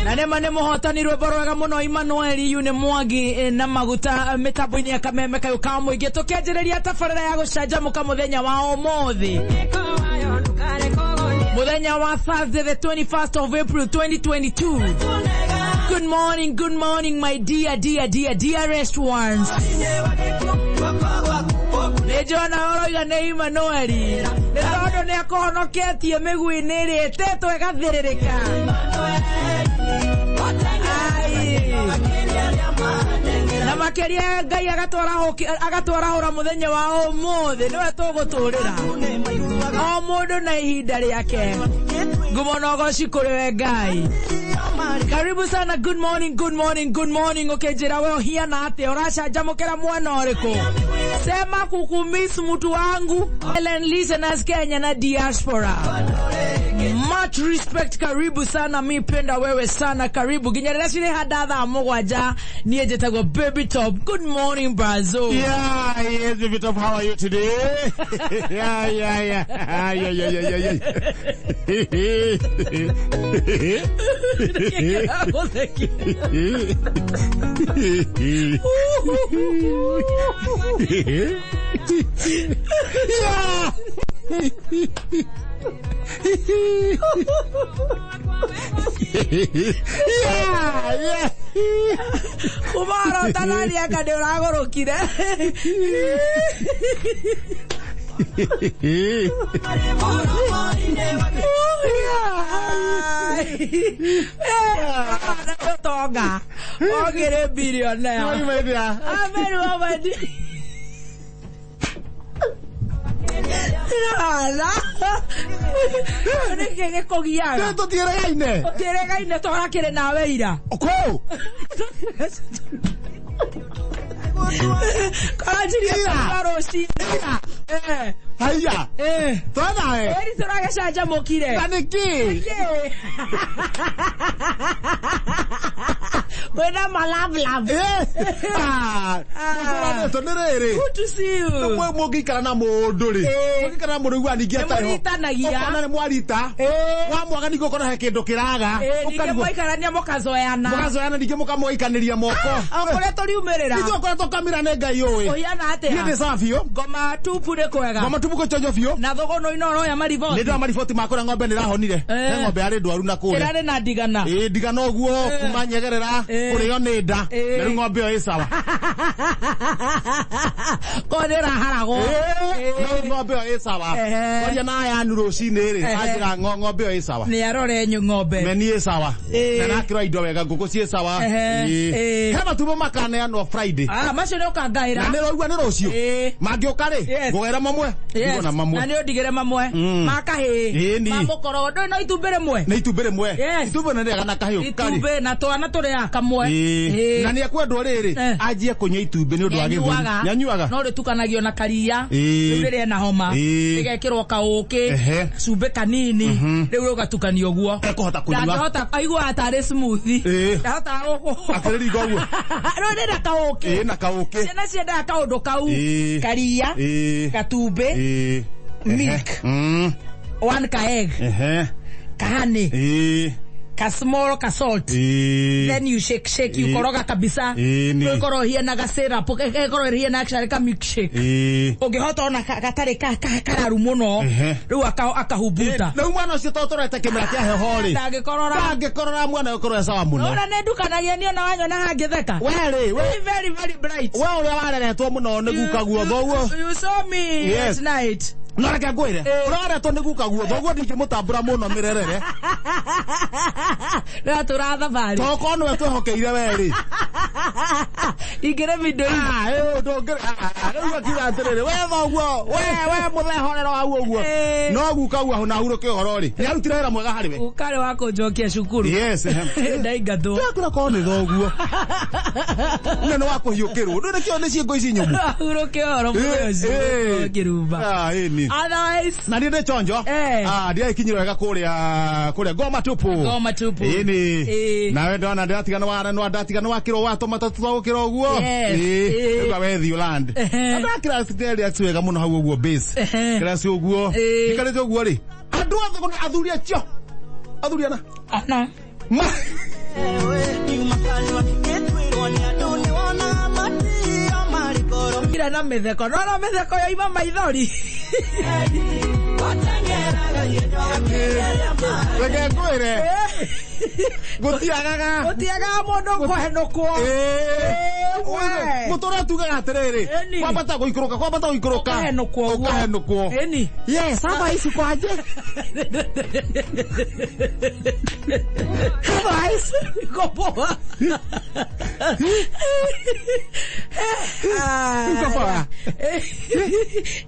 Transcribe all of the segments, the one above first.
Na nĩma nĩ mũhotani rwĩmbo rwega mũno Emmanuel yu nĩ Mwangi na maguta mĩtambo-inĩ ya kameme kayũ ka mũingĩ tũkĩanjĩrĩria tabarĩra ya gũcanjamũka mũthenya wa ũmũthĩ, mũthenya wa Thursday, the 21st of April 2022. Good morning, good morning, my dear, dear, dear, dearest ones. Nĩ njona ũroiga nĩ Emmanuel nĩ tondũ nĩ akũhonoketie mĩgui-inĩ ĩrĩa ĩtetwo ĩgathĩrĩrĩka. Ai. Na makĩria Ngai agatwarahũra mũthenya wa ũmũthĩ nĩwe tũgũtũrĩra o mũndũ na ihinda rĩake. Ngumo na ũgoci kũrĩ we Ngai. Karibu sana, good morning, good morning, good morning. Ũkĩnjĩra we ũhiana atĩa, ũracanjamũkĩra mwena ũrĩkũ? Sema kukumiss mtu wangu. Ellen listeners Kenya na diaspora, much respect, karibu sana, mi penda wewe sana, karibu nginya rĩrĩa cirĩ handa thaa 7. Niĩ njĩtagwo Baby Top. Good morning, Brazo. Yeah, yes, Baby Top, how are you today? Yeah. Yeah. Yeah. Kuma arota nani anga nĩ ũragũrũkire. Tonga ongĩrĩ billionaire. How are you, my dear? I'm very well, my dear. Ala. Nĩkĩ gĩkũgiaga? Tũtiĩrĩgaine. Tũtiĩrĩgaine, tũrakĩrĩ nawe ira. Kũ? Karanjirie Ira. kuuma rũcinĩ. Eh, Haiya. eh. Twanawe. Ĩri tũragĩcanjamũkire. Na nĩkĩ? Kĩ? Wĩna malavlav. Eh. Ah, nĩtũranĩtwo nĩ rĩrĩ. Good to see you. Mũngĩikara na mũndũ rĩ, Eh. mũngĩikara na mũndũ ũiguaga ningĩ atarĩ ho. Nĩmũritanagia. Ũkona nĩ mwarita. Eh. Wamwaga ningĩ ũkona he kĩndũ kĩraga. Eh, ningĩ Ũkarigwo- mwaikarania mũkazoeana. Mũkazoeana ningĩ mũkamũikanĩria moko. O kũrĩa tũriumĩrĩra. Ithuĩ ũkoretwo kamira nĩ Ngai ũĩ. Ũhiana Niĩ ndĩ atĩa? sawa biũ. Ngoma tupu nĩ kwega. Ngoma tupu gũchonjo biũ. Na thũgũnũ-inĩ ũroya Nĩ mariboti. ndĩra mariboti ma kũrĩa ng'ombe nĩrahonire. Eh. He ng'ombe yarĩ ndwaru na kũrĩa. Ĩrarĩ na ndigana. Ĩĩ, ndigana ũguo kuma nyegerera Eh. kũrĩo nĩ nda. Eh. Na rĩu ng'ombe ĩyo ĩ sawa. Ko nĩ ũraharagwo. Eh, na rĩu ng'ombe ĩyo ĩ sawa. Ehe. Twaria na ayanu rũcinĩ rĩ, Ehe. anjĩra ng'ombe ĩyo ĩ sawa. Nĩ arore ng'ombe. Meni ĩ sawa. Eh. Na nakĩrwo indo wega, ngũkũ ciĩ sawa. Ehe. Ĩĩ. Eh. He matumbo makaneanwo Friday. Ah, macio nĩ ũkangaĩra. Na nĩ roigua nĩ rũciũ. Ĩĩ. Mangĩũka rĩ, Yes. ngũgera mamwe. Yes. Ndigwo na mamwe. Na nĩ ũndigĩre mamwe. Ma kahĩĩ. Ĩĩ, ni. Ma mũkorogo. Ndũĩ no itumbĩ rĩmwe. Nĩ itumbĩ rĩmwe. Yes. Itumbĩ nĩ rĩega na kahĩũ. Karĩ. Itumbĩ na twana tũrĩaga kamwe. Ĩĩ. Ĩĩ. Na nĩ ekwendwo rĩrĩ, Eh. anjie kũnyua itumbĩ nĩ ũndũ wa gĩthũri. Nĩanyuaga. Nĩanyuaga. No rĩtukanagio na karia. Ĩĩ. Rĩu rĩrĩa ena homa. Ĩĩ. Rĩgekĩrwo kaũkĩ. Ehe. Cumbĩ kanini. Rĩu rũgatukanio ũguo. Ekũhota kũnyua. Ndangĩhota, aiguaga tarĩ smoothie. Ĩĩ. Ndahotaga gũkũ. Akĩrĩringa ũguo. Rĩu rĩna kaũkĩ. Ĩĩ, na kaũkĩ. Ciana ciendaga kaũndũ kau. Ĩĩ. Karia. Ĩĩ. Gatumbĩ. Ĩĩ. Milk. Ehe. One ka egg. Ehe. Kahani. Ĩĩ. Ka small ka salt. Ĩĩ. Then you shake shake, you Ĩĩ. koroga kabisa. Ĩĩ, ni. Ĩkorwo hiana ga syrup, ĩkorwo hiana actually ka milkshake. Ĩĩ. Ũngĩhota ona gatarĩ kararu mũno. Ehe. Rĩu akahumbuta. Rĩu mwana ũcio to tũrete kĩmera kĩa heho rĩ. Ndangĩkorora. Ndangĩkorora mwana ũkorwo e sawa mũno. Ona nĩ ndukanagia niĩ ona wanyona hangĩtheka. We rĩ, we Very, very, very bright. we ũrĩa wareretwo mũno nĩ guka guo thoguo. You saw me Yes. last night. No reke ngwĩre, Eh. ũrĩa wareretwo nĩ guka guo thoguo ndingĩmũtambũra mũno mĩrerere. Rĩrĩa tũrathabarĩ. Tokorwo nĩwe twehokeire we rĩ. Ingĩrĩ video Ah, rĩu akiuga atĩrĩrĩ, we thoguo, we mũthehorero hau ũguo. Eh. No guka guo na hurũke ũhoro rĩ. Nĩ arutire wĩra mwega harĩ we. Ũkarĩ wa kũnjokia cukuru. Yes. Ndaingatwo. Ndakũra korwo nĩ thoguo. Nĩ nĩ wa kũhiũkĩrwo. Ndũ nĩkĩo nĩ ciĩngo ici nyũmũ. Hurũke ũhoro mũthenya ũcio kĩrumba. Ah, ĩni. Otherwise, Na niĩ ndĩ chonjo. Eh. Ah, ndiagĩkinyire wega kũrĩa ngoma tupu. Ngoma tupu. Ĩni. Ĩĩ. Nawe ndona ndĩratigana wa nĩ ndatigana wakĩrwo watũma tũtwagũkĩra ũguo. Yes. Ĩĩ. Ĩĩ. Rĩu we Thiũland. Ehe. Ndakĩra relax wega mũno hau ũguo base. Ehe. Relax ũguo. Ĩĩ. Ikarĩte ũguo rĩ. Andũ othe kuna athuri acio. Athuri ana. Ana. Ma. Tũkire na mĩtheko, no na mĩtheko yoima maithori. Reke ngwĩre, gũtiagaga. Gũtiagaga mũndũ kũhenũkwo. We. Mũtũrĩa tugaga atĩrĩrĩ, Ĩni. kwambata gũikũrũka, kwambata gũikũrũka, Ũkahenũkwo ũguo. ũkahenũkwo. Ĩni. Yes, hapa ici kwanje. Otherwise, iko poa. Iko poa.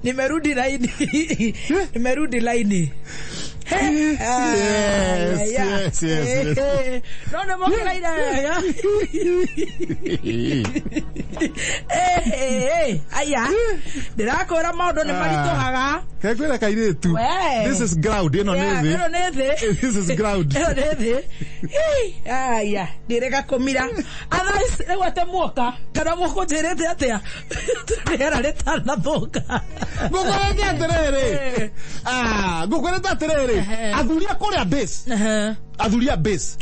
Nimerudi laini. Nimerudi laini. Yes, yes, yes, yes. No nĩ mũkĩraire wega. Aya, ndĩrakwĩra maũndũ nĩ maritũhaga. Kekwĩra kairĩtu. We. This is ground, ĩno nĩ thĩ. Ĩno nĩ thĩ. This is ground. Ĩno nĩ thĩ. Aya, ndĩrega kũmira. Otherwise, rĩu atĩ muoka kana mũkũnjĩrĩte atĩa? Rĩera rĩtanathũka. Ngũkwĩrĩte atĩrĩrĩ. Ah, ngũkwĩrĩte atĩrĩrĩ. Athuri a kũrĩa base, athuri a base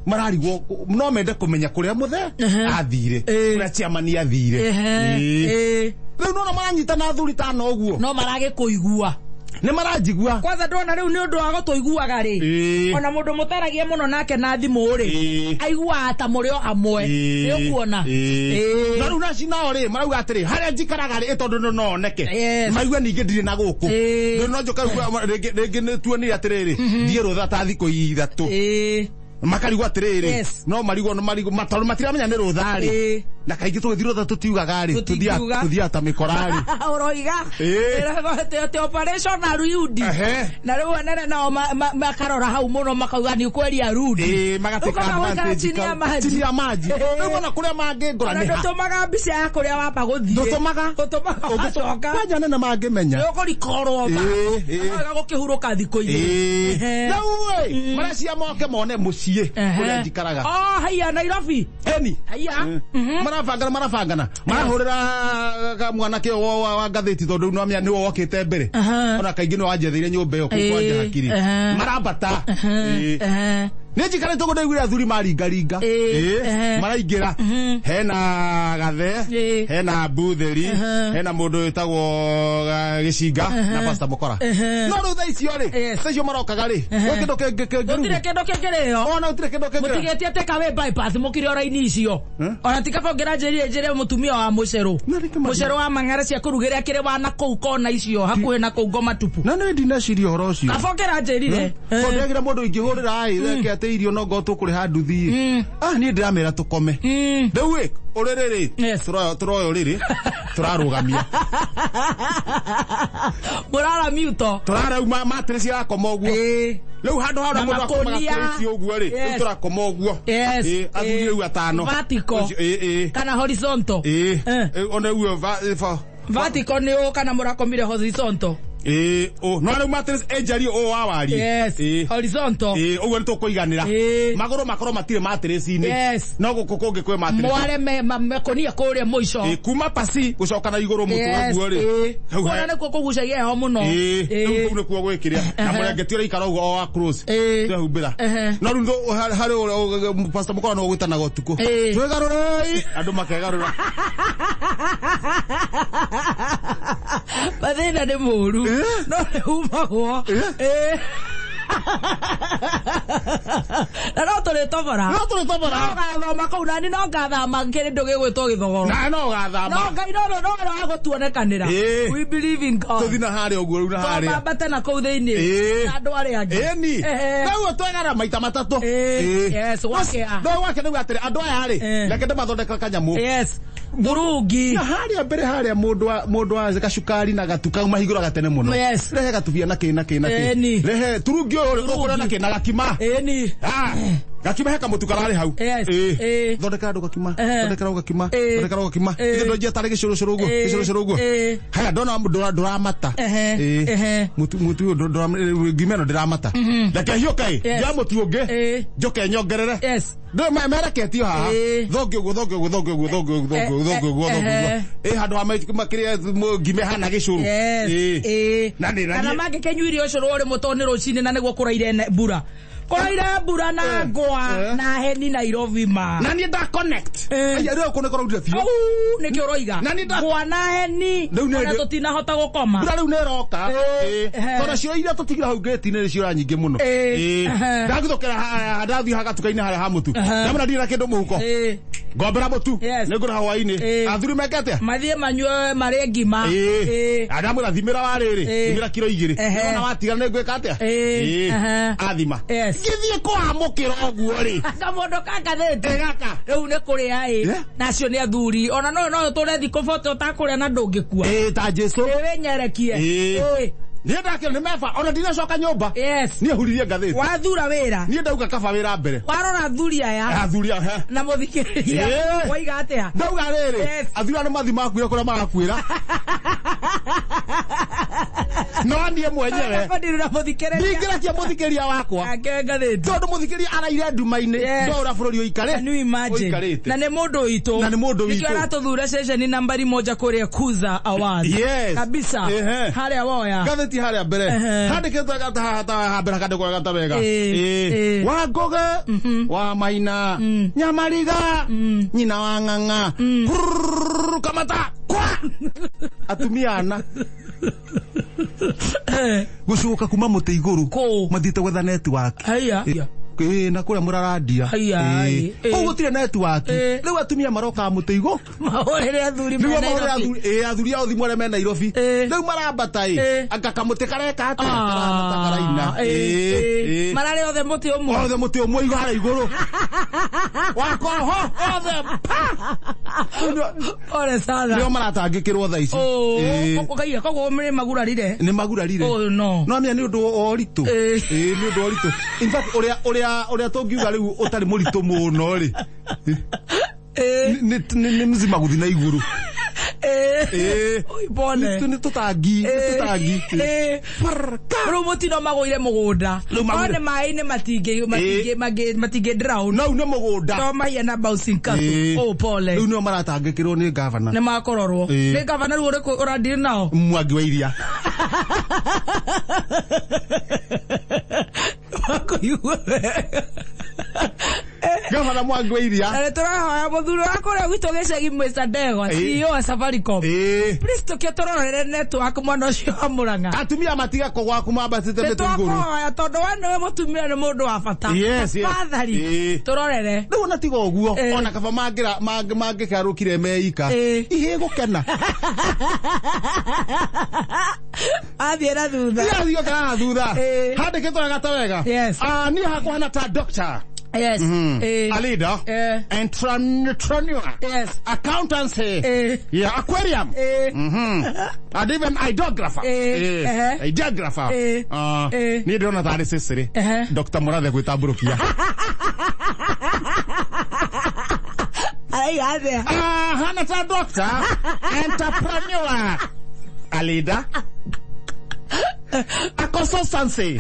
mararigwo, no mende kũmenya kũrĩa mũthe athire, kũrĩa chairman athire. Ĩĩ. Rĩu nona maranyitana athuri tano ũguo. No maragĩkũigua. Nĩ maranjigua. Kwanza ndona rĩu nĩ ũndũ wa gũtũiguaga rĩ, ona mũndũ mũtaragia mũno nake na thimũ rĩ, aiguaga ta mũrĩ o hamwe. Nĩ ũkuona. Na rĩu naci nao rĩ marauga atĩrĩ, harĩa njikaraga rĩ, tondũ no oneke, maigue ningĩ ndirĩ na gũkũ. Rĩu no njoke rĩngĩ rĩngĩ nĩ tuonire atĩrĩrĩ, thiĩ rũtha ta thikũ 3. Makarigwo atĩrĩrĩ, no marigwo, no marigwo tondũ matiramenya nĩ rũtha rĩ. Na kaingĩ tũgĩthiĩ rũtha tũtiugaga rĩ, Tũtingiuga. tũthiaga ta mĩkora rĩ. Ũroiga atĩ operation arudi. Na rĩu anene nao makarora hau mũno, makauga nĩ ũkweria arudi. Magatĩka Ũkamba gũikara advantage chini ya maji. Chini ya maji. Rĩu ona kũrĩa mangĩngora Ona nĩ ha? ndũtũmaga mbica ya kũrĩa wamba gũthiĩ. Ndũtũmaga. Ũtũmaga wacoka. Kwanja nene mangĩmenya. Nĩ ũkũrikorwo ma. Wega gũkĩhurũka thikũ 2. Rĩu ĩ maracia moke mone mũciĩ kũrĩa njikaraga. Oh, haiya Nairobi. Eni. Haiya. Marabangana, marabangana, marahũrĩra mwanake ũyũ wa ngathĩti, tondũ no amenya nĩwe wokĩte mbere. Ona kaingĩ nĩwe wanjetheire nyũmba ĩyo kũu kwanja hakiri. Marambata. Nĩ njikarĩte ũguo, ndaiguire athuri maringaringa. Maraingĩra, hena gathe, hena mbuthĩri, hena mũndũ wĩtagwo gĩcinga na Pastor Mũkora. No rĩu thaa icio rĩ, thaa icio marokaga rĩ, gwĩ kĩndũ Gũtirĩ kĩngĩrugwo? kĩndũ kĩngĩrĩo. Ona gũtirĩ kĩndũ kĩngĩrĩo. Mũtigĩtie take away bypass mũkire ora-inĩ icio. Ona ti kaba ũngĩranjĩrire njĩre mũtumia wa mũcerũ. Na nĩkĩ Mũcerũ wa mang'ara cia kũrugĩra kĩrĩ wa na kũu kona icio hakuhĩ na kũu ngoma tupu. Na nĩ ndineciria ũhoro ũcio. Kaba ũngĩranjĩrire. Tondũ ndĩragira mũndũ ingĩhũrĩra ĩ reke atĩ irio no ngorwo tũkũrĩha nduthi ĩ. Ah, niĩ ndĩramera tũkome. Rĩu ĩ ũrĩrĩ rĩ, tũroya ũrĩrĩ, tũrarũgamia. Mũrara miuto. Tũrarauma mattress irakoma ũguo. Rĩu handũ harĩa Na mũndũ akomaga makũnia. kũrĩti ũguo rĩ, rĩu tũrakoma ũguo. Athuri rĩu atano. Vertical. Ũcio, ĩ. Kana horizontal. Ona ũguo Vertical nĩ ũ kana mũrakomire horizontal? Ĩ, ũ no rĩu mattress ĩnjarie ũ wa wariĩ. Horizontal. Ĩ, ũguo nĩ tũkũiganĩra. Magũrũ makorwo matirĩ mattress-inĩ. No gũkũ kũngĩ kwĩ mattress. Mware mekũnia kũrĩa mũico. Kuma pasi gũcoka na igũrũ mũtwe ũguo rĩ. Hau Kuona nĩkuo kũgucagia heho mũno. Rĩu kũu nĩkuo gwĩkĩrĩa na mũrengeti ũraikara ũguo o wa close. Twehumbĩra. No rĩu harĩ ũrĩa Pastor Mũkora no ũgwĩtanaga ũtukũ. Twĩgarũrei, andũ makegarũra. Mathĩna nĩ mũru. No nĩ umagwo. Na no tũrĩtobora. No tũrĩtobora. No ngathoma kũu nani, no ngathama kĩndũ gĩgwĩtwo gĩthogoro. Na no ũgathama. No Ngai no no no agũtuonekanĩra. We believe in God. Tũthi na harĩa ũguo rĩu na harĩa. Twambate na kũu thĩinĩ. Na andũ arĩa angĩ. Ĩni. Rĩu twegara maita 3. Yes, gwake. No gwake nĩguo atĩrĩ, andũ aya rĩ, reke ndĩmathondekere kanyamũ. Burungi. Na harĩa mbere harĩa mũndũ wa gacukari na gatu kau mahingũraga tene mũno. Rehe gatubia na kĩ na kĩ na kĩ. Rehe turungi ũyũ rĩ, ũkũrĩa na kĩ na gakima. Gakima he kamũtu kararĩ hau. Thondekera andũ gakima. Thondekera gakima. Thondekera gakima. Ithe ndonjia tarĩ gĩcũrũcũrũ ũguo. Gĩcũrũcũrũ ũguo. Haya ndona ndũramata. Mũtu, mũtu ũyũ ngima ĩno ndĩramata. Reke hiũke ĩ. Njoe mũtu ũngĩ. Njoke nyongerere. Ndũ mereketio haha. Thonge ũguo, thonge ũguo, thonge ũguo, thonge ũguo, thonge ũguo, thonge ũguo, thonge ũguo. Handũ ha makĩrĩa ngima ĩhana gĩcũrũ. Na nĩ, na Kana niĩ- mangĩkĩnyua irio ũcũrũ ũrĩ mũtũ nĩ rũcinĩ na nĩguo kũraire mbura. Kũraire mbura na ngwa na heni Nairobi ma. Na niĩ nda connect. Aya rĩu kũnĩ kũraurire biũ. Au nĩkĩo ũroiga. Ngwa na heni. Ona tũtinahota gũkoma. Mbura rĩu nĩ ĩroka. Tondũ cio iria tũtigire hau ngĩti-inĩ nĩ ciora nyingĩ mũno. Ndaguthũkĩra ndathiĩ hagatuka-inĩ harĩa ha mũtu. Ndamũra ndirĩ na kĩndũ mũhuko. Ngombera mũtu. Nĩngũra hwaĩ-inĩ. Athuri meke atĩa? Mathiĩ manyue marĩe ngima. Ndamwĩra thimĩra wa rĩrĩ. Thimĩra kiro 2. Ona watigara nĩngwĩka atĩa? Athima. Ngĩthiĩ kwamũkĩra ũguo rĩ. Kamũndũ ka ngathĩti. Gaka. Rĩu nĩ kũrĩa ĩ. Na acio nĩ athuri. Ona no ũtũre thikũ 40 ũtakũrĩa na ndũngĩkua. Ta Jesu. Wĩnyerekie. Niĩ ndakĩra nĩ meba ona ndinacoka nyũmba. Niĩ huririe ngathĩti. Wathura wĩra. Niĩ ndauga kaba wĩra mbere. Warora athuri aya. Athuri aya. Na mũthikĩrĩria. Waiga atĩa? Ndauga rĩrĩ. Athuri aya nĩ mathi makuĩra kũrĩa marakuĩra. No niĩ mwenyewe. Ndingĩrekia mũthikĩrĩria wakwa. Tondũ mũthikĩrĩria araire nduma-inĩ. Ndora bũrũri ũikare. Ũikarĩte. Na nĩ mũndũ witũ. Na nĩ mũndũ witũ. Nĩkĩo aratũthura ceceni nambari 1 kũrĩa Kuza Awards. Kabisa. Harĩa woya. Ngathĩti harĩa mbere. Handĩkĩtwo gata mbere kandĩkwo gata wega. Wa Ngũgĩ, wa Maina, Nyamariga, nyina wa Ng'ang'a. Kamata kwa. Atumia ana. Gũcoka kuma mũtĩ igũrũ mathiĩte gwetha network. Na kũrĩa mũrarandia. Kũu gũtirĩ network. Rĩu atumia marokaga mũtĩ igũrũ. Mahũrĩre athuri me Nairobi. Athuri ao thimũ arĩa me Nairobi. Rĩu marambata ĩ. Anga kamũtĩ kareka atĩa? Karambata karaina. Mararĩ othe mũtĩ ũmwe. Othe mũtĩ ũmwe igũrũ harĩa igũrũ. Wakoho othe pa. Pole sana. Nĩo maratangĩkĩrwo thaa ici. Koguo nĩ magurarire. Nĩ magurarire. No. No mĩa nĩ ũndũ wa ũritũ. Nĩ ũndũ wa ũritũ. In fact ũrĩa tũngiuga rĩu ũtarĩ mũritũ mũno rĩ. Nĩ mzima gũthiĩ na igũrũ. Pole. Nĩ tũtangi, nĩ tũtangi. Rĩu mũtino magũire mũgũnda. One maĩ-inĩ matingĩ drown. No nĩ mũgũnda. To mahia na bouncing castle. Oh pole. Rĩu nĩo maratangĩkĩrwo nĩ gavana. Nĩ makororwo. Nĩ gavana rĩu ũrĩkũ ũrandiri nao? Mwangi wa Iria. Makũigua wega. Gavana Mwangi wa Iria. Na tũrahoya mũthuri wa kũrĩa gwitũ gĩcagi Mr. Ndegwa, CEO wa Safaricom. Please tũkĩo tũrorere network mwana ũcio wa Mũrang'a. Atumia matiga kũgwa mambatĩte mĩtĩ igũrũ. Nĩtwakũhoya tondũ we nĩwe mũtumia nĩ mũndũ wa bata. Tafadhali tũrorere. Rĩu ona tiga ũguo ona kaba mangĩkarũkire meika. Ihĩ gũkena. Athiĩ na thutha. Athiĩ na thutha. Handĩkĩtwo gata wega. Niĩ hakwa hana ta doctor. Yes. A leader. Entrepreneur. Yes. Accountancy. Yeah, aquarium. And even ideographer. Ideographer. Niĩ ndĩrona tarĩ Cecily. Dr. Mũrathe gwĩtambũrũkia. Araiga atĩa? Hana ta doctor, entrepreneur, a leader. A consultancy,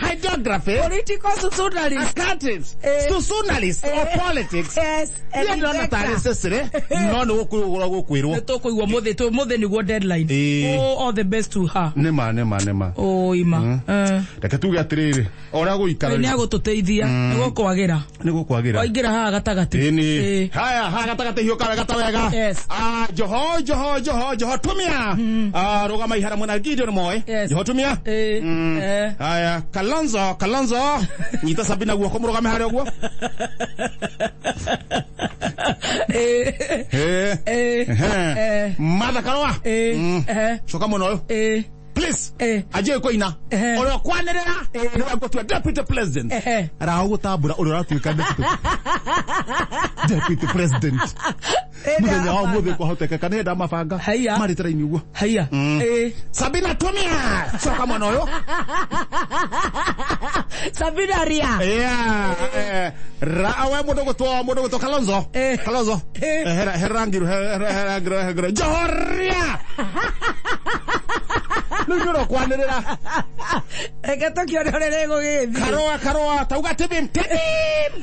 hydrography, political susunalist, accountants, susunalist of politics. Yes, no gũkwĩrwo. Nĩtũkũigua mũthĩ nĩguo deadline. Oh, all the best to her. Nĩma nĩma nĩma. Oh, ima. Reke tuge atĩrĩrĩ, o ũrĩa gũikara. Nĩ agũtũteithia, nĩ gũkwagĩra. Nĩ gũkwagĩra. Waingĩra haha gatagatĩ. Ĩni. Haya, haha gatagatĩ hiũka wega ta wega. Yes. Joho Joho Joho Joho tumia. Rũgama ihara mwena Gideon Moi. Joho tumia. Haya, Kalonzo Kalonzo. Nyita Sabina guoko mũrũgame harĩa ũguo. Martha Karua. Coka mwena ũyũ. Please. Ajie koina. Ũrĩa ũkwanĩrĩra nĩwe ngũtua deputy president. Raha gũtambũra ũrĩa ũratuĩka deputy president. Mũthenya wa ũmũthĩ kwahotekeka nĩ ndamabanga. Marĩte raini ũguo. Haiya. Sabina tumia. Coka mwena ũyũ. Sabina ria. Yeah. Ra we mũndũ gũtwo Kalonzo. Kalonzo. Hera ngiru hera ngiru. Johoria. Rĩu nĩ ũrokwanĩrĩra. Reke tũkĩone ũrĩa rĩgũgĩthiĩ. Karũa Karũa tauga tibim tibim.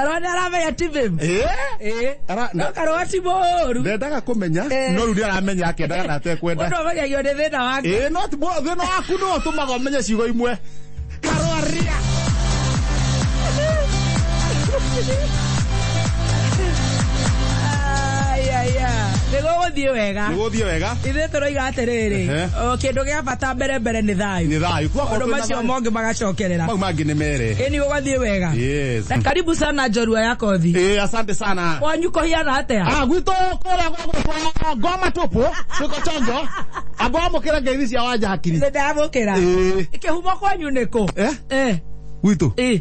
Karũa nĩ aramenya ti babe. Eh. Ĩ. No Karũa ti mũũru. Ndendaga kũmenya, no rĩu nĩaramenya akĩendaga na atekwenda. Mũndũ amenyagio nĩ thĩna wake. Ĩ, no ti thĩna waku nĩwe ũtũmaga ũmenye ciugo imwe. Karũa ria. Ai, ai, ai. Nĩ gũgũthiĩ wega. Nĩ gũthiĩ wega. Ithuĩ tũroiga atĩrĩrĩ, o kĩndũ gĩa bata mbere mbere nĩ thayũ. Nĩ thayũ. Maũndũ macio mongĩ magacokerera. Mau mangĩ nĩ mere. Ĩ, nĩ gũgathiĩ wega. Yes. Na karibu sana njorua ya kothi. Ĩ, asante sana. Kwanyu kũhiana atĩa? Ah, gwitũ kũrĩa gwa ngoma tupu, tuko chonjo. Amba wamũkĩre ngeithi cia Wanja Hakiri. Nĩ ndamũkĩra. Ĩ. Kĩhumo kwanyu nĩ kũ? Eh? Eh. Gwitũ? Ĩ.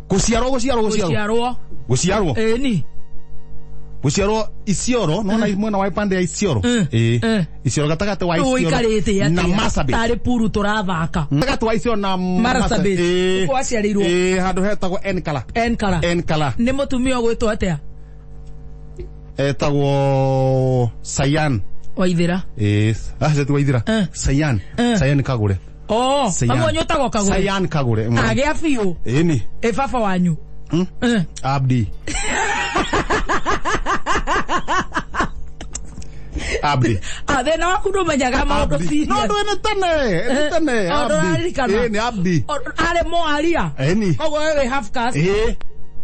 Gũciarwo, gũciarwo, gũciarwo. Gũciarwo. Gũciarwo. Ĩ, ni. Gũciarwo Isiolo, nona mwena wa ipande ya Isiolo. Ĩ. Isiolo gatagatĩ wa Isiolo. Ũikarĩte atĩa? Na Marsabit. Tarĩ puru tũrathaka. Gatagatĩ wa Isiolo na Marsabit. Ĩ. Kũ waciarĩirwo? Ĩ, handũ hetagwo Enkala. Enkala. Enkala. Nĩ mũtumia ũgwĩtwo atĩa? Etagwo Sayan. Waithĩra. Ĩ, acio ti Waithĩra. Sayan. Sayan Kagure. Oh, Sayan. mami wanyu ũtagwo Kagure. Sayan Kagure. Agĩa biũ. Ĩ ni. Ĩ baba wanyu. Abdi. Abdi. Ah, thĩna waku ndũmenyaga maũndũ serious. No, ndũ nĩ tene, nĩ tene. Oh, ndũraririkana. Ĩ, nĩ Abdi. Arĩ mwaria. Ĩ ni. Koguo we wĩ half caste. Ĩ.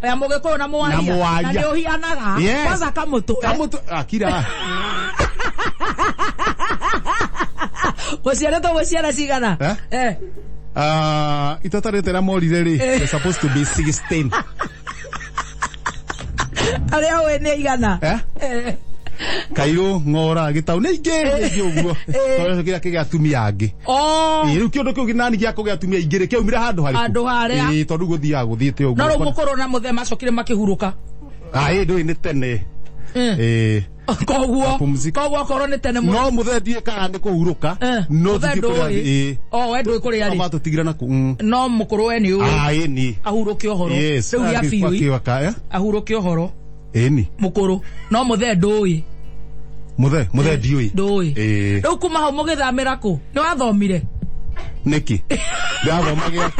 Ya mũgĩkũyũ na mwaria. Na mwaria. Na nĩ ũhianaga. Yes. Kwanza kamũtwe. Kamũtwe, akira. Gũciarĩtwo gwĩ ciana cigana? Eh? Eh. Itatarĩte na morire rĩ, they're supposed to be 16. Arĩa ũĩ nĩ aigana? Eh? Eh. Kairũ, ng'ora, gĩtau, nĩ ingĩ, nĩ ingĩ ũguo. Tondũ kĩrĩa kĩgĩa atumia angĩ. Oh. Ĩ, rĩu kĩũndũ kĩu nani gĩa kũgĩa atumia aingĩ rĩ, kĩaumire handũ harĩkũ? Handũ harĩa. Ĩ, tondũ gũthiaga gũthiĩte ũguo. No rĩu mũkũrũ na mũthee macokire makĩhurũka. Ah, ĩ, ndũĩ nĩ tene. Ĩ. Koguo, Apumzika. koguo okorwo nĩ tene mũno. No mũthee ndiũĩ kana nĩ kũhurũka. No Mũthee tũthiĩ kũrĩa ndũĩ. ĩ. Oh, we ndũĩ kũrĩa No arĩ. matũtigire na kũ. No mũkũrũ we nĩ ũĩ. Ah, ĩ ni. Ahurũke ũhoro. Yes. Rĩu gĩa Athiĩ biũ. kwa kĩwaka, eh? Ahurũke ũhoro. Ĩ ni. Mũkũrũ. No mũthee ndũĩ. Mũthee, mũthee ndiũĩ. Ndũĩ. Ĩ. Rĩu kuma hau mũgĩthamĩra kũ? Nĩ wathomire? Nĩkĩ? Ndathomagĩra.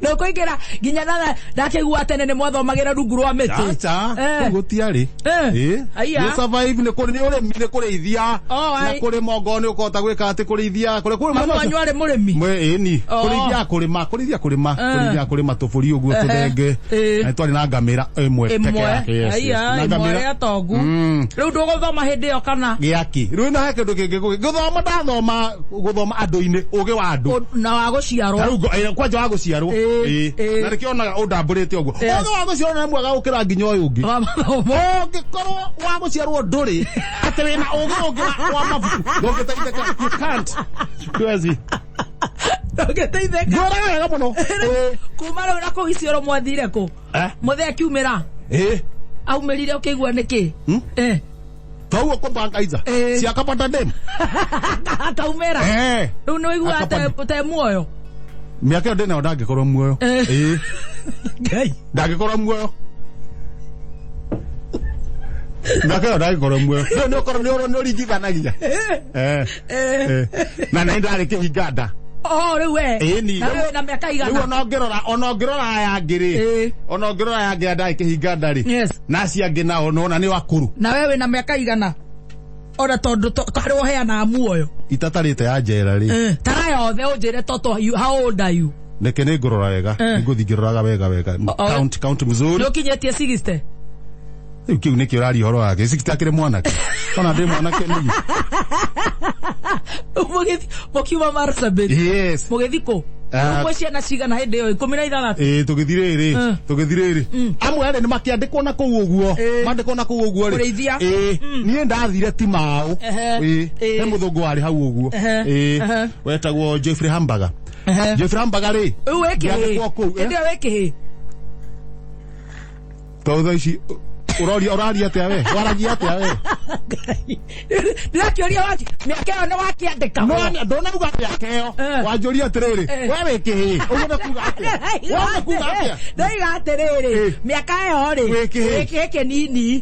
Nĩũkũingĩra nginya na ndakĩigua tene nĩ mwathomagĩra rungu rwa mĩtĩ. Acha, kũu gũtiarĩ. Eh. Ĩ. Aya. Nĩ survive nĩ kũrĩ nĩ ũrĩmi nĩ kũrĩithia. Oh, Na ai. kũrĩma ongorwo nĩ ũkũhota gwĩka atĩ kũrĩithia kũrĩ kũrĩ Mami wanyu arĩ mũrĩmi? Mwe ĩ ni. Oh. Kũrĩithia kũrĩma, kũrĩithia kũrĩma, kũrĩithia kũrĩma tũbũri ũguo tũthenge. Ĩ. Na twarĩ na ngamĩra ĩmwe peke Ĩmwe. yake. Yes, yes. Aya, Na ĩmwe ngamĩra. arĩa atongu. Rĩu ndũgũthoma hĩndĩ ĩyo kana? Gĩaki. Rĩu na he kĩndũ kĩngĩ gũthoma ndathoma gũthoma andũ-inĩ, ũgĩ wa andũ. Na wa gũciarwo. Tarĩu kwanja wa gũciarwo. Ĩ, Ĩ. ĩ. Na nĩkĩo onaga ũndambũrĩte ũguo. Yes. Ũgĩ wa gũciarwo nĩ mwega gũkĩra nginya ũyũ ũngĩ. Wa mathomo. Ũngĩkorwo wa gũciarwo ndũrĩ, atĩ wĩna ũgĩ ũngĩ wa mabuku. Ndũngĩteithĩka. You can't. Siwezi. Ndũngĩteithĩka. Ngwĩraga wega mũno. Ĩ. Kuma rĩu na kũu Isiolo mwathire kũ? Eh? Mũthee akiumĩra? Ĩ. Aumĩrire ũkĩigua nĩkĩ? Eh. Toguo kũbangaiza. Ĩ. Ciakapata dem. Akaumĩra. Eh. Rĩu nĩ ũiguaga te muoyo? Mĩaka ĩyo ndĩnayo ndangĩkorwo muoyo. Ĩ. Ngai. Ndangĩkorwo muoyo. Mĩaka ĩyo ndangĩkorwo muoyo. Rĩu nĩ ũkorwo nĩ ũringithanagia. Eh. Eh. Na nĩ ndarĩ kĩhinga nda. Oh, rĩu we. Ĩ ni. Na we wĩna mĩaka Rĩu igana? ona ũngĩrora, ona ũngĩrora aya angĩ rĩ. Ĩ. Ona ũngĩrora aya angĩ ndarĩ kĩhinga nda rĩ. Yes. Na acio angĩ nao nona nĩ akũrũ. Na we wĩna mĩaka igana? Ona tondũ harĩ ũheanaga muoyo. Itatarĩte ya njera rĩ. Tara yothe ũnjĩre toto, how old are you? Reke nĩ ngũrora wega. Nĩ ngũthiĩ ngĩroraga wega wega. Count, count mzuri. Nĩ ũkinyĩtie 60? Rĩu kĩu nĩkĩo ũraria ũhoro wake. 60 akĩrĩ mwanake. Ona ndĩ mwanake nĩ. Mũkiuma Marsabit. Yes. Mũgĩthiĩ kũ? Rĩu mwĩ ciana cigana hĩndĩ ĩyo? 16. Ĩ, tũgĩthiĩ rĩrĩ, tũgĩthiĩ rĩrĩ. Amwe rĩ nĩ makĩandĩkwo na kũu ũguo. Mandĩkwo na kũu ũguo rĩ. Kũrĩithia. Ĩ, niĩ ndathire ti maũ. Ehe. Ĩ, he mũthũngũ warĩ hau ũguo. Ehe. Ĩ, Ehe. wetagwo Jeffrey Hamburger. Ehe. Jeffrey Hamburger rĩ. Rĩu wĩ kĩhĩĩ? Ngĩandĩkwo kũu, eh? Hĩndĩ ĩyo wĩ kĩhĩĩ? Tondũ thaa ici ũroria ũraria atĩa we? Waragia atĩa we? Ndĩrakĩũria waki mĩaka ĩyo nĩ wakĩandĩka. No ndonauga mĩaka ĩyo. Wanjũria atĩrĩrĩ, we wĩ kĩhĩĩ? Ũguo nĩ kuga atĩa? We nĩ kuga atĩa? Ndoiga atĩrĩrĩ, mĩaka ĩyo rĩ, Wĩ kĩhĩĩ. wĩ kĩhĩĩ kĩnini.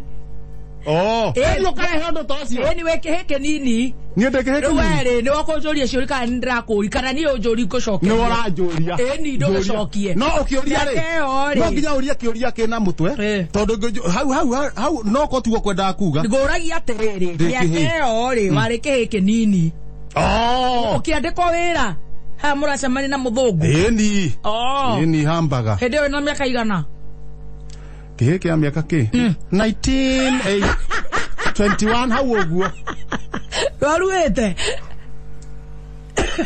Oh. Ĩĩ. Ĩni ũkarehe ũndũ ta ũcio. Ĩni wĩ kĩhĩ kĩnini. Niĩ ndĩ kĩhĩ Rĩu kĩnini. we rĩ, nĩ wakũnjũria ciũria kana nĩ ndĩrakũũria kana niĩ ũnjũri ngũcokeria. Nĩ ũranjũria. Ĩni ndũgĩcokie. No ũkĩũria rĩ. Mĩaka ĩyo rĩ. No nginya ũrie kĩũria kĩna mũtwe. Ĩ. Tondũ hau hau hau no ko tiguo kwendaga kuga. Ngũragia atĩrĩrĩ, Ndĩ mĩaka kĩhĩ. ĩyo rĩ, warĩ kĩhĩ kĩnini. Oh. Ũkĩandĩkwo wĩra haha mũracemania na mũthũngũ. Ĩni. Oh. Ĩni hambaga. Hĩndĩ ĩyo na mĩaka igana? Kĩhĩ kĩa mĩaka kĩ? 19 21 hau ũguo. Waruĩte?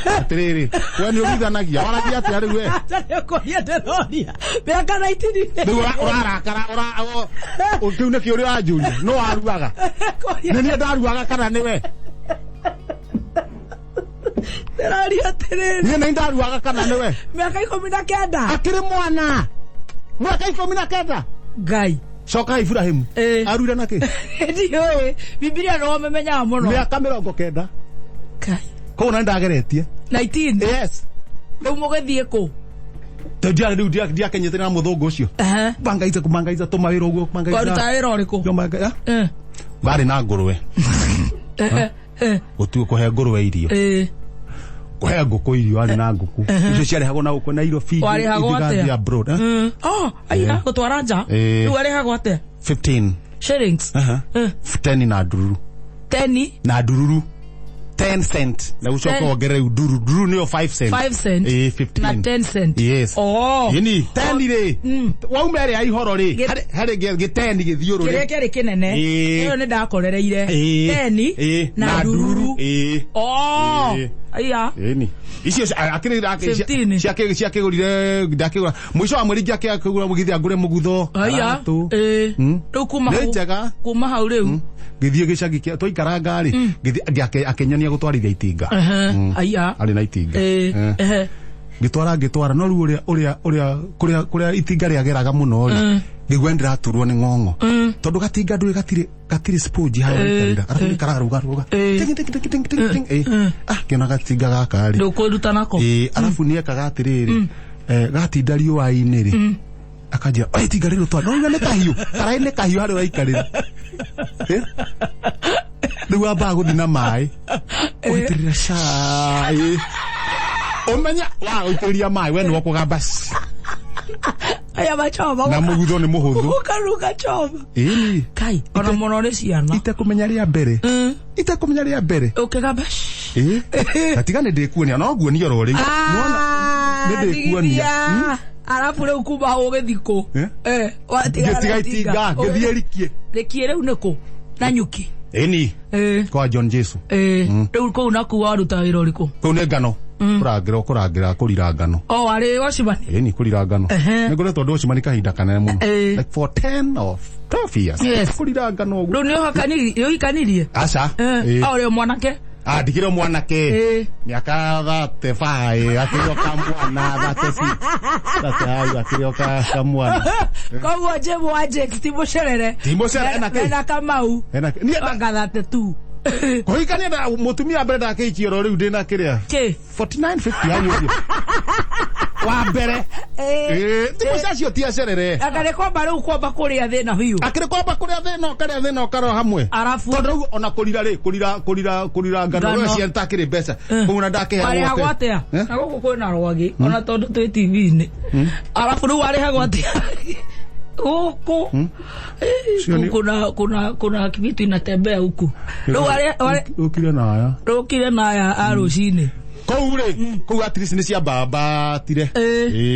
Atĩrĩrĩ, we nĩ ũrithanagia, waragia atĩa rĩu we? Nĩkũria ndĩroria. Mĩaka 19. Rĩu ũrarakara, kĩu nĩ kĩũria ũranjũria, no waruaga. Nĩ niĩ ndaruaga kana nĩwe? Ndĩroria atĩrĩrĩ. Niĩ nĩ ndaruaga kana nĩwe? Mĩaka 19. Akĩrĩ mwana. Mĩaka 19. Ngai. Coka Ibrahimu. Aruire na kĩ? Ndiũĩ. Bibilia no ũmĩmenyaga mũno. Mĩaka 90. Ngai. Koguo na nĩndageretie. 19. Yes. Rĩu mũgĩthiĩ kũ? Tondũ rĩu ndiakenyete na mũthũngũ ũcio. Bangaiza kumangaiza tũmawĩra ũguo kumangaiza. Waruta wĩra ũrĩkũ? Warĩ na ngũrwe. Gũtuo kũhe ngũrwe irio. Kũhe ngũkũ irio, warĩ na ngũkũ. Icio ciarehagwo na gũkũ Nairobi. Warĩhagwo atĩa? Abroad. Oh, aiya, gũtwara nja. Rĩu warĩhagwo atĩa? 15 shillings. 10 na ndururu. 10 na ndururu. 10 cent. Na ucoka wongerere nduru. Nduru nĩyo 5 cent. 5 cent. 15. Na 10 cent. Yes. Oh. Ĩni 10 rĩ. Wauma ĩrĩa ya ihoro rĩ. Harĩ gĩ 10 gĩthiũrũrĩ. Kĩrĩa kĩarĩ kĩnene. Ĩyo nĩ ndakorereire. 10 na ndururu. Oh. Aiya. Ĩni. Icio akĩrĩ ciakĩgũrire ndakĩgũra. Mũico wa mweri ngĩakĩgũra mũgithia ngũre mũgutho. Aiya. Rĩu kuma hau. Nĩ njega. Kuma hau rĩu. Ngĩthiĩ gĩcagi kĩa twaikara rĩ, ngĩthiĩ akĩnyonia gũtwarithia itinga. Aiya. Arĩ na itinga. Ngĩtwara no rĩu ũrĩa ũrĩa ũrĩa kũrĩa itinga rĩageraga mũno rĩ, ngĩigua nĩndĩraturwo nĩ ng'ong'o. Tondũ gatinga ndũĩ gatirĩ sponge harĩa gaikarĩra. Arabu nĩ kararũgarũga. Ting ting ting ting ting ting. Ah, ngĩona gatinga gaka rĩ. Ndũkwĩruta nako. Arabu nĩekaga atĩrĩrĩ, gatinda riũa-inĩ rĩ. Akanjĩra, "Oi itinga rĩrĩ ũtwara." No nĩ kahiũ. Karaĩ nĩ kahiũ harĩa ũraikarĩra. Rĩu wambaga gũthiĩ na maĩ. Ũgaitĩrĩra cai. Ũmenya wa gũitĩrĩria maĩ we nĩwe ũkũgamba. Aya machoma. Na mũgutho nĩ mũhũthũ. Ũkaruga choma. Ĩni. Kai, ona mũno nĩ ciana. Itekũmenya rĩa mbere. Itekũmenya rĩa mbere. Ũkĩgamba. Gatiga nĩ ndĩkuonia, no nguonia oro rĩu. Nĩwona nĩ ndĩkuonia. Arabu rĩu kuma hau ũgĩthiĩ kũ? Ngĩtiga itinga, ngĩthiĩ rikie. Rikie rĩu nĩ kũ? Na nyuki. Ĩni. Kwa John Jesu. Rĩu kũu nakuo waruta wĩra ũrĩkũ? Kũu nĩ ngano. Kũrangĩra kũrira ngano. Oh, warĩ wacimani? Ĩni, kũrira ngano. Nĩ ngoretwo ndĩ wacimani kahinda kanene mũno. Like for 10 or 12 years. Kũrira ngano ũguo. Rĩu nĩ ũhikanirie? Aca. O ũrĩ o mwanake? Ndigire mwanake. Mĩaka 35, akĩrĩ o kamwana, 36. 35, akĩrĩ o kamwana. Koguo Jim wa Jakes ti mũcerere. Ti mũcerere, ena kĩ? Ena Kamau. Ena kĩ? Niĩ Anga 32. Kũhikania na mũtumia mbere ndakĩhikia oro rĩu ndĩna kĩrĩa? Kĩ? 49, 50 hau ũguo. Wa mbere. Thikũ cacio ti acerere. Anga nĩ kwamba rĩu kwamba kũrĩa thĩna biũ. Akĩrĩ kwamba kũrĩa thĩna, ũkarĩa thĩna ũkarora hamwe. Arabu. Tondũ rĩu ona kũrira rĩ, kũrira ngano rĩu cia nĩtakĩrĩ mbeca. Koguo ona ndakĩheagwo Warĩhagwo atĩa? Na gũkũ kwĩna rwagĩ, ona tondũ twĩ TV-inĩ. Arabu rĩu warĩhagwo atĩa? Huku. Kuna kitu inatembea huku. Rũkire na aya. Rũkire na aya a rũcinĩ. Kũu rĩ, kũu at least nĩ ciambambatire.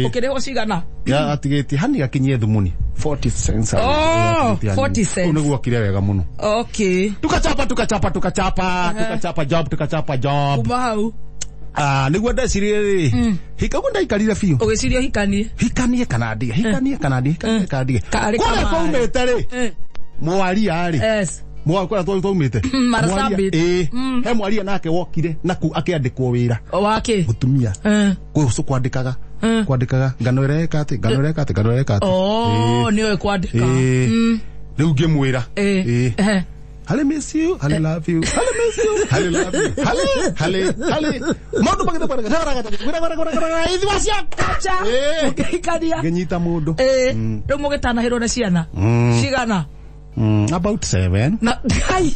Ũkĩrĩhwo cigana? Ya atigĩtie hani akinyie thumuni. 40 cents. Oh, 40 cents. Kũu nĩguo okire wega mũno. Okay. Tukachapa job, tukachapa job. Kuma hau. Nĩguo ndecirie rĩ, hika ũguo ndaikarire biũ. Ũgĩciria hikanie? Hikanie kana ndige, hikanie kana ndige, hikanie kana ndige. Kũrĩa twaumĩte rĩ, mwaria rĩ. Yes. Kũrĩa twaumĩte. Marsabit. He mwaria nake wokire na kũu akĩandĩkwo wĩra. Wake? Mũtumia. Kũu kwandĩkaga. Kwandĩkaga ngano ĩreka atĩ, ngano ĩreka atĩ, ngano ĩreka atĩ. Oh, nĩoĩ kwandĩka. Rĩu ngĩmwĩra. Hale miss you, hale love you, hale miss you, hale love you, hale, hale, hale. Maũndũ magĩte kwandĩka. Ithua ciakwa. Ũkĩhikania. Ngĩnyita mũndũ. Rĩu mũgĩtanahĩrwo na ciana? Cigana? About 7. Na ngai.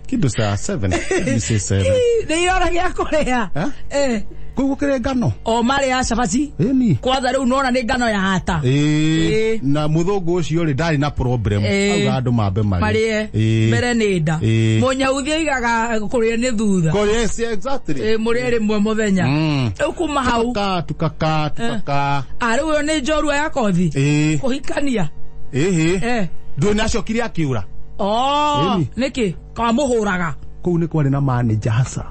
Kindu saa 7. Let me say 7. Nĩ irora gĩa kũrĩa. Eh? Kũu gũkĩrĩ ngano. O marĩ ya cabaci. Ĩni. Kwanza rĩu nona nĩ ngano ya hata. Ĩĩ. Na mũthũngũ ũcio rĩ ndarĩ na problem. Auga andũ mambe marĩe. Mbere nĩ nda. Mũnyauthi oigaga kũrĩa nĩ thutha. Yes, exactly. Mũrĩe rĩmwe mũthenya. Rĩu kuma hau. Tukaka. Rĩu ĩyo nĩ njorua ya kothi. Kũhikania. Ĩhĩ. Ndũĩ nĩacokire akĩũra. Nĩkĩ? Kamũhũraga. Kũu nĩ kwarĩ na manager hasa.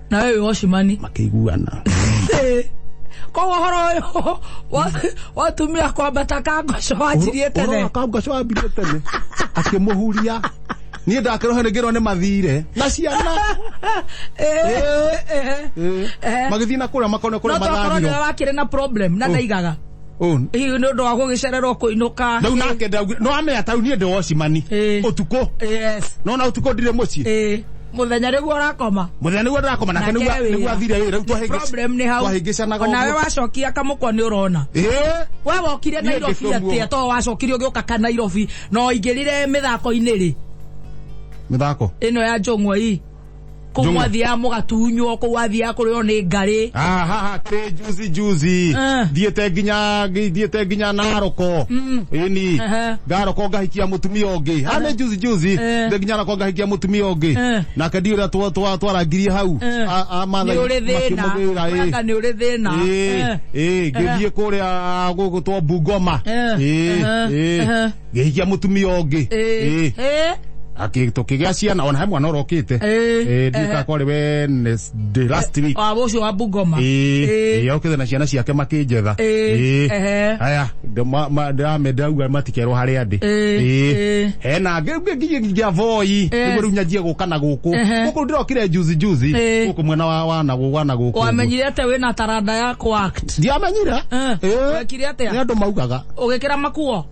Na wewe wocimani makĩiguana. Koguo ũhoro ũyũ watumia kwambata kangoco wanjirie tene. Ũhoro wa kangoco wambirie tene. Akĩmũhuria. Niĩ ndakĩrohe nĩngĩrwo nĩ mathire na ciana. Magĩthiĩ na kũrĩa makone kũrĩa mathagiro. No tokorwo nĩwe wakĩrĩ na problem na ndaigaga. Hihi nĩ ũndũ wa gũgĩcererwo kũinũka. Rĩu nake no amenya ta rĩu niĩ ndĩ wocimani ũtukũ. Yes. No na ũtukũ ndirĩ mũciĩ. Mũthenya nĩguo ũrakoma. Mũthenya nĩguo ndĩrakoma nake nĩguo athire wĩra. Rĩu problem nĩ hau. Twahĩngĩcanaga. Onawe wacokia kamũkwa nĩ ũrona. We wokire Nairobi atĩa to wacokire ũgĩũka ka Nairobi no ingĩrire mĩthako-inĩ rĩ? Mĩthako? Ĩno ya njũng'wa ii. Kũu mwathiaga mũgatunywo, kũu wathiaga kũrĩo nĩ ngarĩ. Haha kĩ juzi juzi. Thiĩte nginya Naroko. Ĩni. Ngaroko ngahikia mũtumia ũngĩ. Ha nĩ juzi juzi. Thiĩte nginya Naroko ngahikia mũtumia ũngĩ. Nake ndiũĩ ũrĩa twarangirie hau. Nĩ ũrĩ thĩna. Nĩ ũrĩ thĩna. Ngĩthiĩ kũrĩa gũgũtwo Bungoma. Ngĩhikia mũtumia ũngĩ. Tukigĩa ciana ona he mwana ũrokĩte. Ndiũĩ kwarĩ Wednesday last week. Ũcio wa Bungoma. Okĩte na ciana ciake makĩnjetha. Aya ndĩramendauga matikerwo harĩa ndĩ. Hena ngĩngia Voi nĩguo rĩu nyanjie gũka na gũkũ. Gũkũ ndĩrokire juzi juzi gũkũ mwena wa na gũkũ. Wamenyire atĩa wĩna taranda ya kũ-act? Ndiamenyire. Wekire atĩa? Nĩ andũ maugaga. Ũgĩkĩra makuo?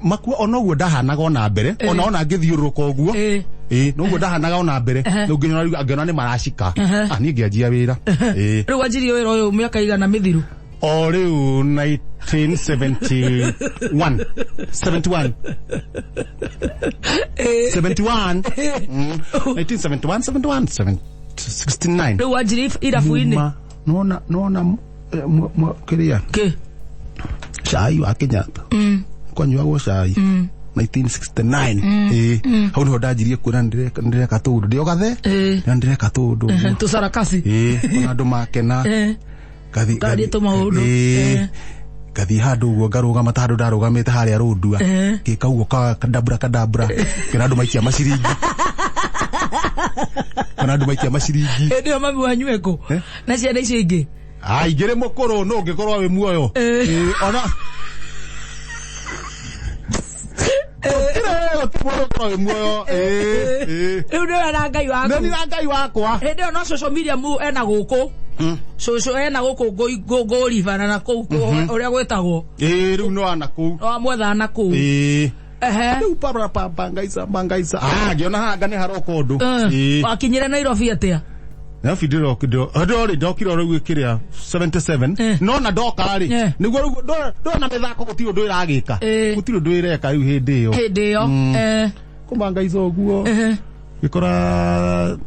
Makuo ona ũguo ndahanaga ona mbere ona ona ngĩthiũrũrũka ũguo noguo ndahanaga ona mbere rĩu ngĩona nĩ maracika. Niĩ ngĩanjia wĩra. Rĩu wanjirie wĩra ũyũ mĩaka igana mĩthiru? O rĩu 1971 71 71 1971 69. Rĩu wanjirie irabu-inĩ? Nona kĩrĩa kĩ cai wa Kenyatta kwanyuagwo cai 1969. Hau niho ndanjirie kuona ndireka tũndũ ndĩ o gathe na ndireka tũndũ tũcarakasi. Ona andũ makena. Ngathiĩ tũmaũndũ. Ngathiĩ handũ ũguo ngarũgama ta handũ ndarũgamĩte harĩa Rũndua ngĩka ũguo kadabura kadabura ngĩona andũ maikia maciringi. Kana andũ maikia maciringi. Hĩndĩ ĩyo mami wanyu ekũ na ciana icio ingĩ? Ingĩrĩ mũkũrũ no ũngĩkorwo wĩ muoyo. Ona Rĩu nĩwe na Ngai waku. Nĩ na Ngai wakwa. Hĩndĩ ĩyo no cũcũ Miriam ena gũkũ. Cũcũ ena gũkũ ngũribana na kũu ũrĩa gwĩtagwo. Rĩu no ana kũu. No amwethaga na kũu. Rĩu bangaisa bangaisa. Ngĩona haha nĩ haroka ũndũ. Wakinyire Nairobi atĩa? Nairobi ndokire rĩu kĩrĩa 77 no na ndoka rĩ nĩguo rĩu ndona mĩthako gũtirĩ ũndũ ĩragĩka. Gũtirĩ ũndũ ĩreka rĩu hĩndĩ ĩyo. Hĩndĩ ĩyo. Kũmangaica ũguo gĩkora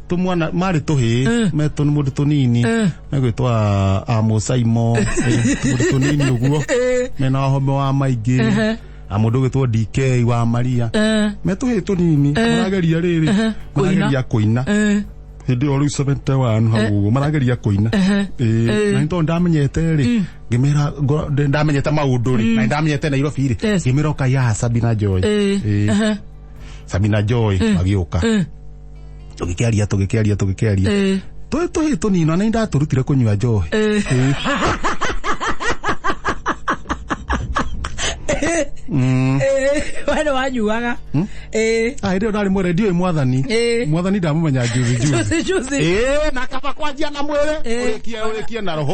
tũmwana marĩ tũhĩĩ metũ nĩ mũndũ tũnini megwĩtwo Amosaimo mũndũ tũnini ũguo mena wahome wa maingĩ a mũndũ ũgwĩtwo DK wa Maria me tũhĩĩ tũnini marageria rĩrĩ marageria kũina hĩndĩ ĩyo rĩu 71 hau ũguo marageria kũina. Na nĩ tondũ ndamenyete rĩ ngĩmera ndamenyete maũndũ rĩ na ndamenyete Nairobi rĩ ngĩmera ũkai haha Sabina Joy. Sabina Joy magĩũka tũgĩkĩaria tũhĩĩ tũnini na nĩ ndatũrutire kũnyua njohi. We nĩ wanyuaga? Hĩndĩ ĩyo ndarĩ mwere ndiũĩ mwathani. Mwathani ndamũmenya juzi juzi. Na kaba kwanjia na mwĩrĩ ũrĩkie na roho.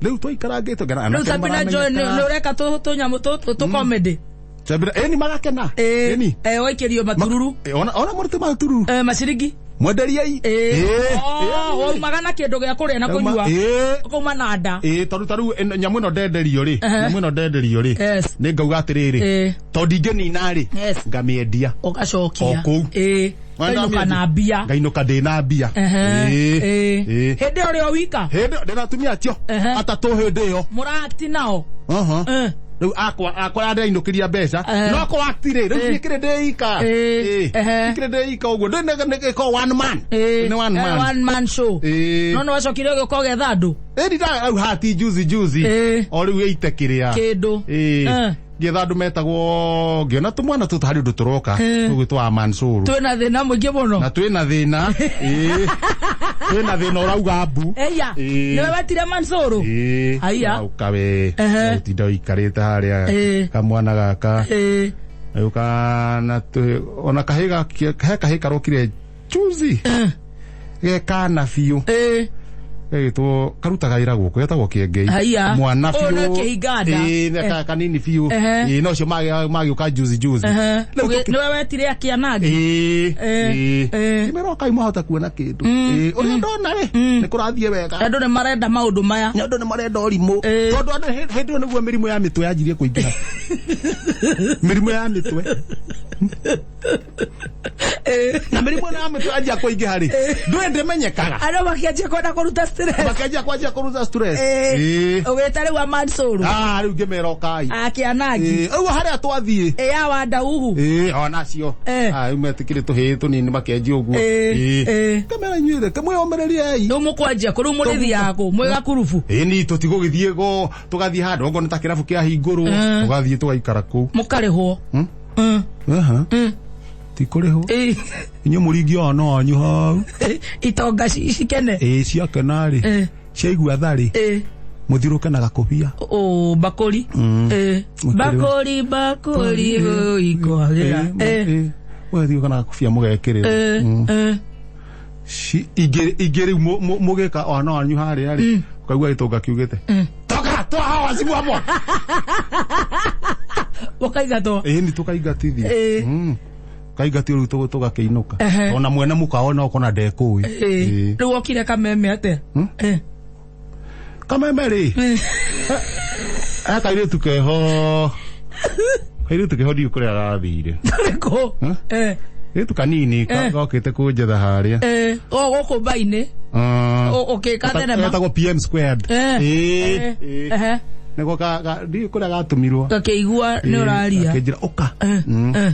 Rĩu twaikarangĩte ngena Rĩu Sabina Joy nĩ ũreka tũnyamũ tũtũ tũ comedy. Sabina ni magakena. Ĩni. Waikĩrio matururu. Ona mũrute matururu. Maciringi. Mwenderiei. Ĩĩ. Ĩĩ. Oh, waumaga na kĩndũ gĩa kũrĩa na kũnyua. Ĩĩ. Ũkauma na nda. Ĩĩ, tondũ ta rĩu nyamũ ĩno ndenderio rĩ, nyamũ ĩno ndenderio rĩ, Yes. nĩ ngauga atĩrĩrĩ, Ĩĩ. tondũ ndingĩnina rĩ, Yes. ngamĩendia Ũgacokia. O kũu. Ĩĩ. Ũkainũka na mbia. Ngainũka ndĩ na mbia. Ehe. Ĩĩ. Ĩĩ. Ĩĩ. Hĩndĩ ĩyo ũrĩ o wika. Hĩndĩ ĩyo ndĩna atumia acio Ehe. atatũ hĩndĩ ĩyo. Mũraakti nao. Aha. Eh. Rĩu akwa akwa ndĩrainũkĩria mbeca Eh. no kũakti rĩ, rĩu Eh. niĩ kĩrĩ ndĩ ika. Eh. Ĩĩ. Ehe. Kĩrĩ ndĩ ika ũguo ndĩ nĩ one man. Ĩĩ. Nĩ one Eh, man. one man show. Ĩĩ. No nĩ wacokire ũgĩũka ũgetha andũ. Ĩĩ ndida rĩu hati juzi juzi. Ĩĩ. O rĩu ĩite kĩrĩa. Kĩndũ. Ĩĩ. Eh. Ngĩetha andũ metagwo ngĩona tũmwana tũtũ harĩ ũndũ tũroka Eh. tũgwĩtwo wa Mansuru. Twĩna thĩna mũingĩ mũno. Na twĩna thĩna. Ĩĩ. Twĩna thĩna ũrauga mbu. Eya. Ĩĩ. Nĩwe wetire Mansuru. Ĩĩ. Haiya. Ũka we. Ehe. Ũtinda ũikarĩte harĩa Ĩĩ. kamwana gaka. Ĩĩ. Rĩu kana ona kahĩ he kahĩ karokire juzi. Gekana biũ. Ĩĩ. Gagĩtwo karutaga wĩra gũkũ getagwo Kĩengei. Haiya. Mwana Ũyũ biũ. nĩ kĩhinga nda. Ĩĩ, nĩ kanini biũ. Ehe. Ĩĩ, no cio magĩũka juzi juzi. Ehe. Rĩu Nĩwe wetire akĩanangi. Ĩĩ, Eh, ĩĩ. eh. Ngĩmera ũkai mwahota kuona kĩndũ. Ĩĩ, ũrĩa ndona rĩ, nĩ kũrathiĩ wega. Andũ nĩ marenda maũndũ maya. Nĩ andũ nĩ marenda ũrimũ. Eh. Tondũ andũ hĩndĩ ĩyo nĩguo mĩrimũ ya mĩtwe yanjirie kũingĩra. Mĩrimũ ya mĩtwe. Na mĩrimũ ĩno ya mĩtwe yanjia kũingĩha rĩ, ndũĩ ndĩmenyekaga. Andũ makĩanjia kwenda kũruta stress. Makĩanjia kwanjia kũruta stress. Ĩĩ. Ĩĩ. Ũgĩta rĩu a Mansuru. Ah, rĩu ngĩmera ũkai. Akĩanangi. Ĩĩ, rĩu harĩa twathiĩ. Ĩ ya Wandauhu. Ĩĩ, onacio. Eh. Ah, rĩu metĩkĩrĩ tũhĩĩ tũnini makĩanjia ũguo. Ĩĩ, ĩĩ. Kamera inyuĩ rĩ, mwĩyũmĩrĩriei. Rĩu mũkwanjia kũ rĩu mũrĩthiaga kũ mwĩ gakurubu. Ĩĩ ni tũtigũgĩthiĩ go tũgathiĩ handũ okorwo nĩ ta kĩrabu kĩahingũrwo tũgathiĩ tũgaikara kũu. Mũkarĩhwo. Hmm? Mm. Aha. Mm. Ti kũrĩhwo. Ĩĩ. Inyuĩ mũringi ona wanyu hau. Itonga cikene. Ĩĩ ciakena rĩ. Ĩĩ. Ciaigua tha rĩ. Ĩĩ. Mũthiũrũke na gakũbia. O bakũri. Ĩĩ. Bakũri bakũri ikwagĩra. Ĩĩ. Mũgathiũrũka na gakũbia mũgekĩrĩra. Ĩĩ. Ĩĩ. Ingĩ rĩu mũgĩka ona wanyu harĩa rĩ. Ũkaigua gĩtonga kiugĩte. Toka toa hawa wazimu hapo. Mũkaingatwo. Ĩĩ ni tũkaingatithio. Ĩĩ. Kaingatio rĩu tũgakĩinũka. Ehe. Ona mwene mũkawa no kona ndekũĩ. Ĩĩ. Rĩu wokire kameme atĩa? Ĩĩ. Kameme rĩ. He kairĩtu keho. Kairĩtu keho ndiũĩ kũrĩa gathire. Kũ? Ĩĩ. Kairĩtu kanini gokĩte kũnjetha harĩa. Ĩĩ. O gũkũ mbainĩ. Ũkĩka thenema. Getagwo PM squared. Ĩĩ. Ĩĩ. Ĩĩ. Ehe. Nĩko ndiũĩ kũrĩa gatũmirwo. Gakĩigua nĩ ũraria. Akĩnjĩra ũka. Ĩĩ.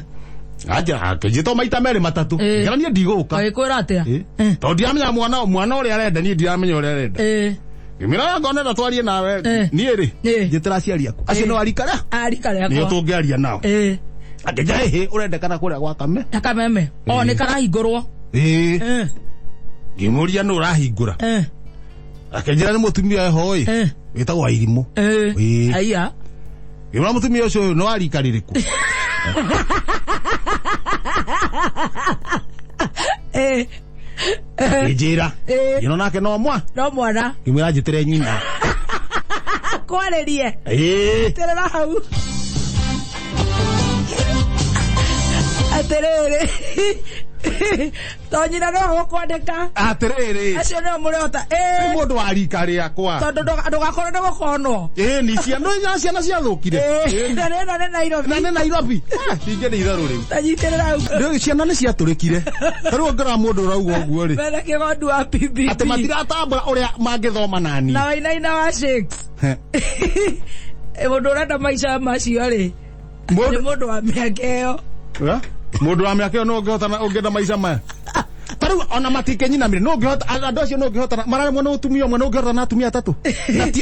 Anjĩra akĩnjĩta o maita merĩ matatũ. Ĩĩ. Ngĩra niĩ ndigũka. Agĩkwĩra atĩa? Ĩĩ. Tondũ ndiramenya mwana ũrĩa arenda niĩ ndiramenya ũrĩa arenda. Ĩĩ. Ngĩmwĩra ngona na twarie nawe Eh. niĩ rĩ Eh. njĩtĩra aciari aku acio Eh. nĩ arika rĩa Arika nĩo rĩakwa. tũngĩaria nao. Ĩĩ. Akĩnjĩra hĩhĩ ũrendekana kũrĩa gwa Kame. Kameme. O nĩ karahingũrwo. Ĩĩ. Ĩĩ. Ngĩmũria nũ ũrahingũra. Ĩĩ. Akĩnjĩra nĩ mũtumia eho ĩ Ĩĩ. wĩtagwo Wairimũ. Ĩĩ. Ĩĩ. Aya. Ngĩmwĩra mũtumia ũcio ũyũ nĩ wa rika rĩrĩkũ? Ĩĩ. Akĩnjĩra. Ĩĩ. Ngĩona nake no mwa. No mwana. Ngĩmwĩra njĩtĩre nyina. Akwarĩrie. Ĩĩ. Terera hau. Atĩrĩrĩ. To nyina no gũkwandĩka. Atĩrĩrĩ. Acio nĩo mũrĩhota. Nĩ Ĩĩ. mũndũ wa rika rĩakwa. Tondũ ndũgakorwo nĩ gũkonwo. Ĩĩ ni ciana ciana ciathũkire. Ĩĩ. Na ĩno nĩ Nairobi. Na nĩ Nairobi. Ingĩ nĩ itherũ rĩu. Tanyitĩrĩra hau. Rĩu ciana nĩ ciatũrĩkire. Ta rĩu ũngĩrora mũndũ ũrauga ũguo rĩ. Mena kĩgondu wa PPP. Atĩ matiratambũra ũrĩa mangĩthoma nani. Na wainaina wa shakes. Mũndũ ũrenda maica macio rĩ. Nĩ mũndũ wa mĩaka ĩyo. Mũndũ wa mĩaka ĩyo no ũngĩhota ũngĩenda maica maya. Ta rĩu ona matingĩnyinamĩrĩ no ũngĩhota andũ acio no ũngĩhota mararemwo nĩ mũtumia ũmwe no ũngĩhota na atumia atatũ.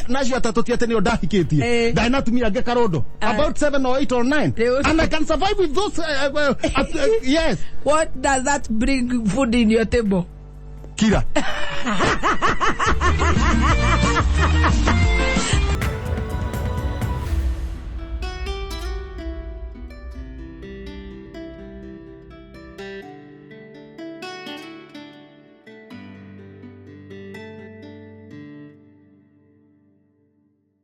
Na acio atatũ ti atĩ nĩo ndahikĩtie. Ndarĩ na atumia angĩ karondo. About 7 or 8 or 9. And I can survive with those yes. What does that bring food in your table? Kira.